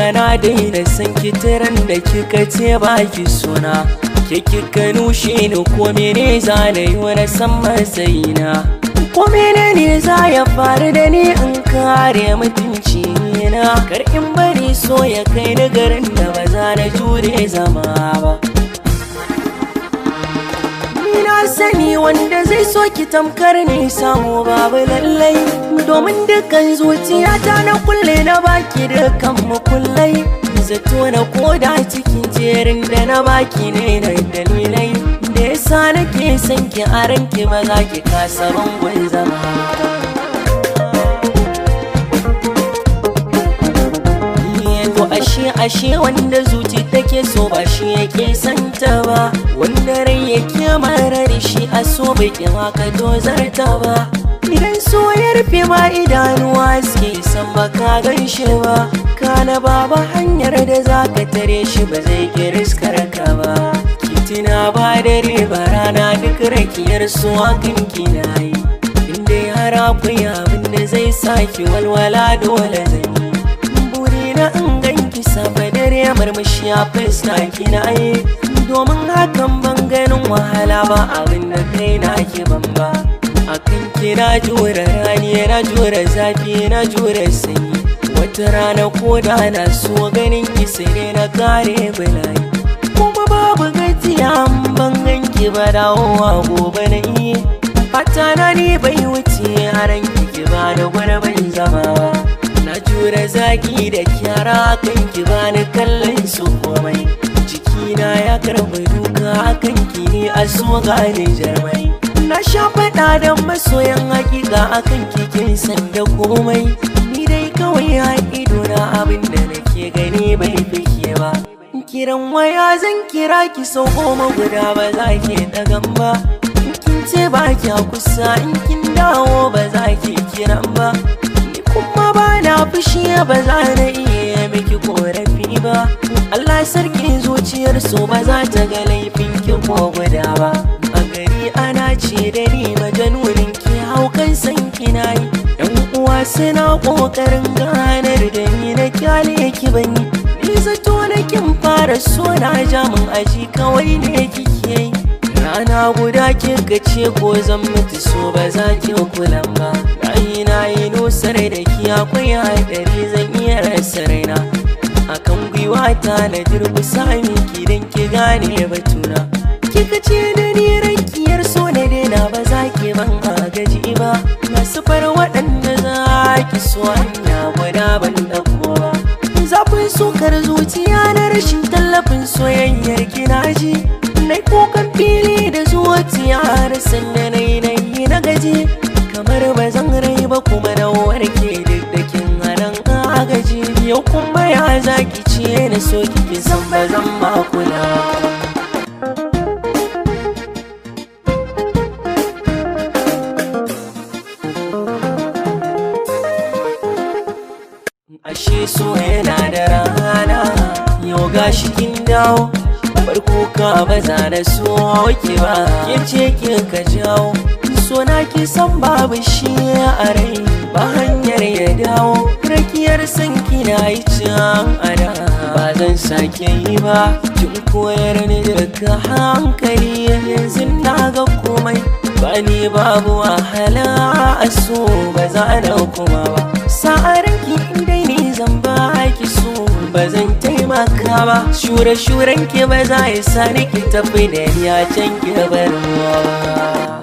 riga na daina san kitiran da kika ce baki suna. Ke kika nushe ni, ko mene za na yi wani san matsayina? Ko mene za ya faru da ni in kare mutunci na? Kar in bari so ya kai ni garin da ba za na jure zama ba. Ni na sani wanda zai so ki tamkar ni samu babu lallai, domin dukkan zuciyata na kulle, na baki dukkan mukullai. Zato na koda cikin jerin da na baki ne da dalilai da yasa nake son ki a ranki, ba za ki kasa bangon zama. To ashe ashe wanda zuci take so ba shi yake santa ba, wanda rai yake marar shi a so bai kima ka dozarta ba. Idan so ya rufe ma idanuwa suke san ba ka gan shi ba, kana baba hanyar da za ka tare shi ba zai kiriskar ka ba. Kitina ba dare ba rana, duk rakiyar su akan kina yi. Inda har akwai abin da zai saki walwala, dole zan yi. Burina in ganki safe dare, murmushi a fuska kina yi. Domin hakan ban ganin wahala ba, abin da kai na ki ban ba. Akan ki na jure rani, na jure zafi, na jure sanyi. Wata rana ko da na so ganin ki sai dai na kare bala'i. Kuma babu gajiya ban ganki ba, dawowa gobe na yi. Fata na ni bai wuce a ranki ki ba da gurbin zama ba. Na jure zaki da kyara kan ki, bani kallon su komai. Jikina ya karɓi duka akan ki ne, a so gane jarmai. Na sha faɗa da masoyan hakika akan kikin san da komai. Ni dai kawai a ido na abin da nake gani bai fike ba. Kiran waya zan kira ki sau 10 guda ba za ki ɗagan ba. In kin ce ba kya kusa, in kin dawo ba za ki kiran ba. Ni kuma ba na fushi, ba za na iya miki korafi ba. Allah sarki, zuciyar so ba za ta ga laifin ki ko guda ba. A gari ana ce da ni majanunin ki, haukan san kina yi. Yan uwa suna kokarin ganar da ni na kyale ki, banyi. Ni zato na kin fara so na, jamin aji kawai ne kike yi. Rana guda kika ce ko zan mutu so ba za ki kulan ba. Nayi nayi nusar da ki akwai haɗari, zan iya rasa raina. Akan gwiwata na durƙusa miki don ki gane batuna. Kika ce da ni rakiyar so na daina, ba za ki ban agaji ba. Masu far waɗanda za ki so hanya guda ban ɗauko ba. Zafin sukar zuciya na rashin tallafin soyayyar kina ji. Nai kukan fili da zuciya har sanda nai nayi na gaji. Kamar ba zan rai ba kuma na warke duk da kin hanan agaji. Yau kuma ya zaki ce na so kike san ba zan ma kula. Ashe so yana da rana, yau gashi kin dawo. Bar kuka ba za na so ki ba, ke ce kika jawo. So na ki san babu shi a rai, ba hanyar ya dawo. Rakiyar san kina yi can ada, ba zan sake yi ba. Kin koyar ni daga hankali, yanzu na ga komai. Ba ni babu wahala a so, ba za na kuma ba. Sa'aranki dai ni zan ba ki so, ba zan taimaka ba. Shure-shuren ki ba za ya sa ni ki tafi da ni a can ki bar ba.